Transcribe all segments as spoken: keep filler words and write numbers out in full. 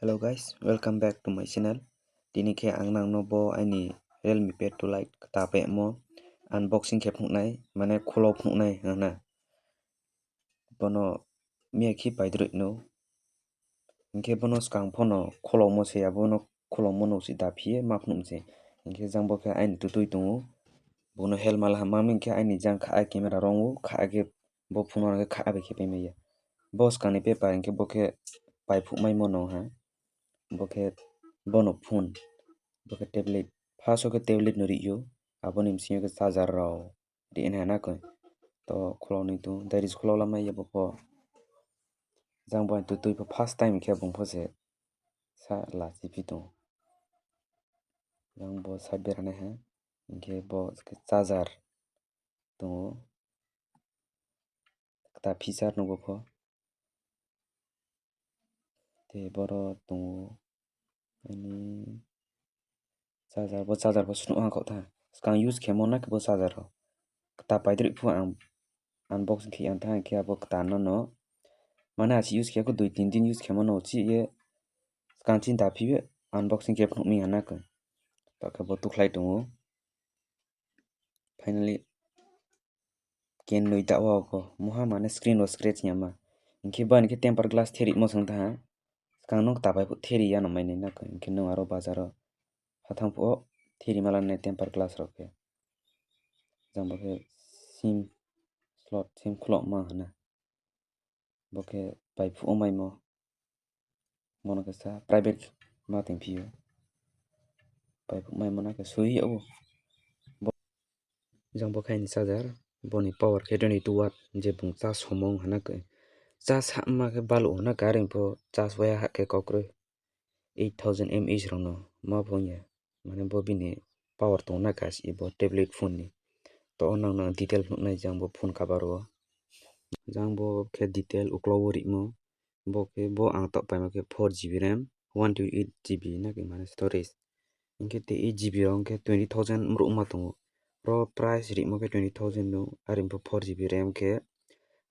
Hello guys, welcome back to my channel. Tini khe ang nang no bo aini Realme Pad two Lite kta pehmo unboxing khe phnuh nai, mane khulo phnuh nai ang na. Bono miya khe paidroih no. Hing khe bono skang pho no khulomo se ya, bono khulomo no uchih daphi ye ma phnuh se. Hing khe jang bo khe aini tutui tong ou. Bono helma la ha, ma hing khe aini jang kha camera rong ou, kha khe bo phone rong khe kha bai khe paimai ya. Bo skang ni paper hing khe bo khe paiphuh maimo no ha. Bo khe bono phone, bo khe tablet. First wo khe tablet no ri ou, abo ni bsing yo khe charger rao ri nai ha na koi. To khulo ni tong, dairis khulo lamai ya bo pho. Jang bo aini tutui pho first time khe bung pho se sa lachiphi tong ou. Jang bo side bera nai ha, hing khe bo khe charger tong ou. Kta feature no bo pho. Te boro tong ou, aini charger, bo charger pho snuh ha khaoh tha. Skang use khemo na khe bo charger rao. Kta paidroih phuh ang unboxing khe yang tha, hing khe abo kta no no. Mane asuh use khe kho dui tin din use khemo no uchih ye skang chini daphi ye unboxing khe phnuh mi ha na khe. To khe bo tukhlai tong ou. Finally, kenoi da wa pho. Muha mane screen wo scratch ya ma. Hing khe bani khe tempered glass therimo song tha ha. Skang nung kta bai phuh theri ya no mai nai na khe. Hing khe nung aro bazar wo ha thanng phuh wo theri ma la nai tempered glass rao khe. Jang bo khe sim slot, sim khulo ma ha na. Bo khe paiphuh wo maimo. Bono khe sa private ma tongphi ou. Paiphuh maimo na khe soi yag ou. Jang bo khe aini charger, boni power khe twenty two watt, je bung charge somung ha na khe. Charge sama khe baluh ha na khe, are pho charge waya ha khe kaukroi. Eight thousand mAh rao no ma phung ya. Mane bo bini power tong na khe asi bo tablet phone ni. To o nang nang detail phnuh nai jang bo phone cover wo. Jang bo khe detail uklau wo rimo. Bo khe bo ang taoh paimo khe four GB RAM, one twenty eight GB na khe mane storage. Hing khe te eight GB rao hing khe twenty thousand mruh ma tong ou. Ro price rimo khe twenty thousand no, are pho four GB RAM khe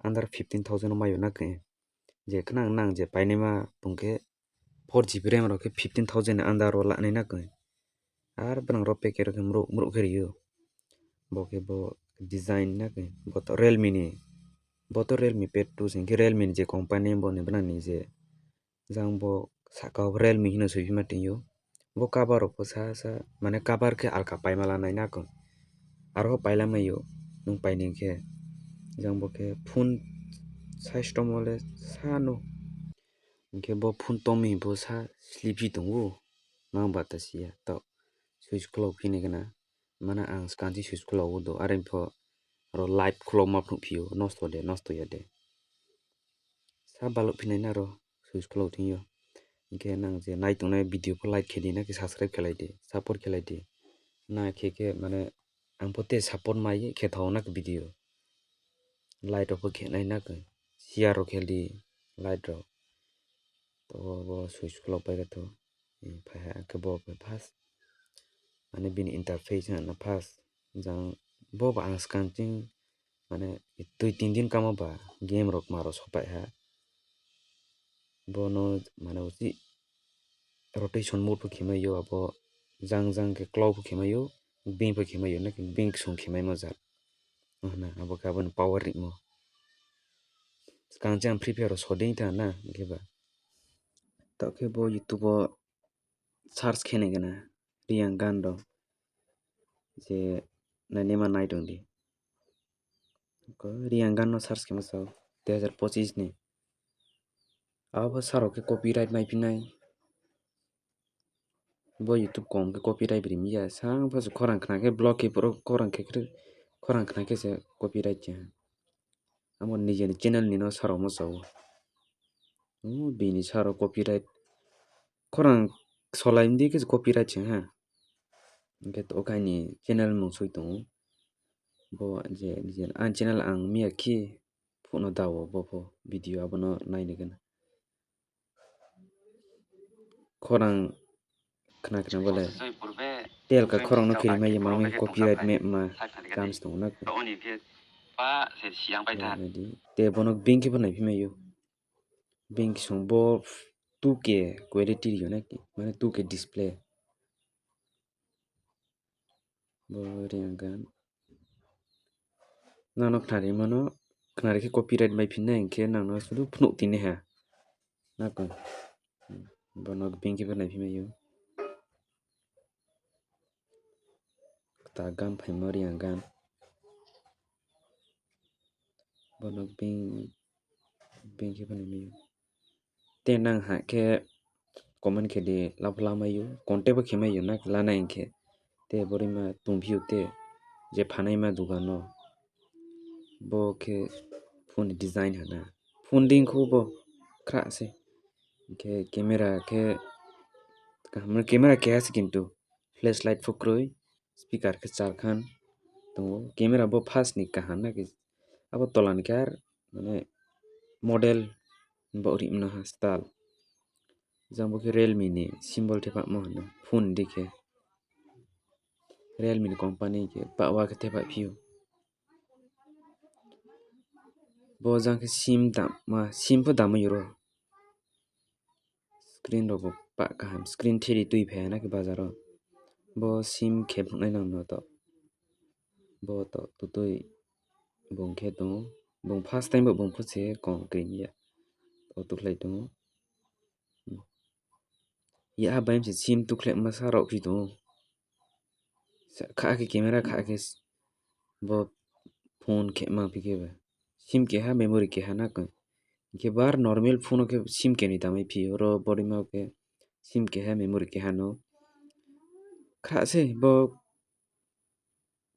under fifteen thousand no mai ou na khe. Je khnang nang je painaima bung khe four GB RAM rao khe fifteen thousand ni under wo lanai na khe. Ar brang ro packet rao khe mruh mruh khe ri ou. Bo khe bo design na khe, bo to Realme ni, bo to Realme Pad two se hing khe Realme ni je company bo ni bnang ni je. Jang bo sahka wo Realme hing no soiphi ma tong ou. Bo cover rao pho sa sa, mane cover khe alka paima la nai na khe. Aro pho paila mai ou, nung paini khe. Jang bo khe phone size tongmo le sa no. Hing khe bo phone tong mi hing pho sa sliphi tong ou. Mang bata si ya, taoh switch khulo phi nai khna. Mane ang skang chini switch khulo ou do, are pho aro light khulo ma phnuh phi ou, nosto de, nosto ya de. Sa baluh phi nai na ro, switch khulo thing yo. Hing khe nang je nai tongnai video pho like khe di, na khe subscribe khe lai di, support khe lai di. Na khe khe mane ang pho te support mai ye khe thao na khe video. Light rao pho khe nai na khe, share rao khe di, light rao. To bo switch khulo pai khe tho, phai ha khe bo first. Mane bini interface na first. Jang bo ba ang skang chini, mane dui tin din kamo ba game rao kma rao sopai ha. Bono mane uchih rotation mode pho khe mai ou, abo jang jang khe klau pho khe mai ou, bing pho khe mai ou, na khe bing ksung khe maimo jat. Abo khe abo ni power rimo. Skang chini Free Fire rao so dei tha na, hing khe ba. Taoh khe bo YouTube wo search khe nai khna, Reang gan rao. Je nainaima nai tong di. Reang gan no search khe ma sao, dui hazar pochis ni. Abo pho sa rao khe copyright maiphi nai. Bo YouTube kom khe copyright bri mi ya, sang pho se khorang khna khe block khe, khorang khna khe se copyright khe ha. Abo nije ni channel ni no sa rao ma sao. Bini sa rao copyright. Khorang solai mdi khe se copyright se ha. Hing khe to khe aini channel mung soi tong ou. Bo je, je aini channel ang miya khe phuh no da wo bo pho video abo no nai nai khna. Khorang khna khna bo le. Telka khorang no khe rimai ye ma mi copyright map ma chance tong ou na. Te bono bing khe pho naiphi mai ou. Bing khe song bo two K quality ri yo na ki, mane two K display. Bo Reang gan. Nang no khnarimo no, khnari khe copyright mai phi nai hing khe nang no sudu phnuh ti nai ha. Na koi. Bo no gbing khe bo nai phi mai ou. Kta gan phaimo Reang gan. Bo no gbing, gbing khe bo nai mai ou. Te nang ha khe comment khe di, la pho la mai ou, contact bo khe mai ou, na khe la nai hing khe. Te bo rima tongphi ou te, je phanaima dugan no. Bo khe phone ni design ha na. Phone dei kho bo khrah se. Hing khe camera khe, kaham no camera keha se kintu. Flashlight pho kroi, speaker khe char khan tong ou. Camera bo first ni kaham na khe, abo tola ni khe ar, mane, model bo ri mano ha style. Jang bo khe Realme ni symbol thepamo ha na, phone dei khe. Realme ni company khe pah wa khe thepah phi ou. Bo jang khe sim dam, ma sim pho dam ou ro. Screen rao bo pah kaham, screen theri tui phai ha na khe bazar wo. Bo sim khe phnuhnai nang no to. Bo to tutui bung khe tong ou. Bung first time bo bung pho se kom kring ya. O tukhlai tong ou. Ya ha bai se sim tukhlai ma sa rao phi tong ou. Sa-, kha khe camera, kha khe s-, bo phone khe mang phi khe ba. Sim keha, memory keha na koi. Hing khe bar normal phone wo khe sim kenoi damai phi, oro bo rima khe sim keha, memory keha no. Kha se bo,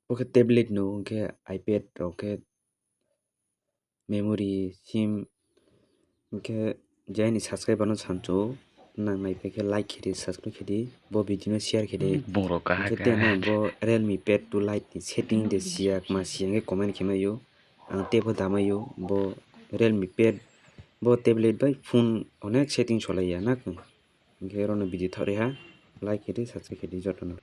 bo khe tablet no, hing khe iPad rao khe memory, sim, hing khe je aini subscriber no sanchu, nang naipai khe like khe di, subscribe khe di, bo video no share khe di. Hing khe te nang bo Realme Pad two Lite ni setting de siya, kma siya hing khe comment khe mai ou. Ang te pho damai ou, bo Realme Pad, bo tablet bai phone onek setting solai ya na khe. Hing khe oro no video thaoh ri ha, like khe di, subscribe khe di joto no.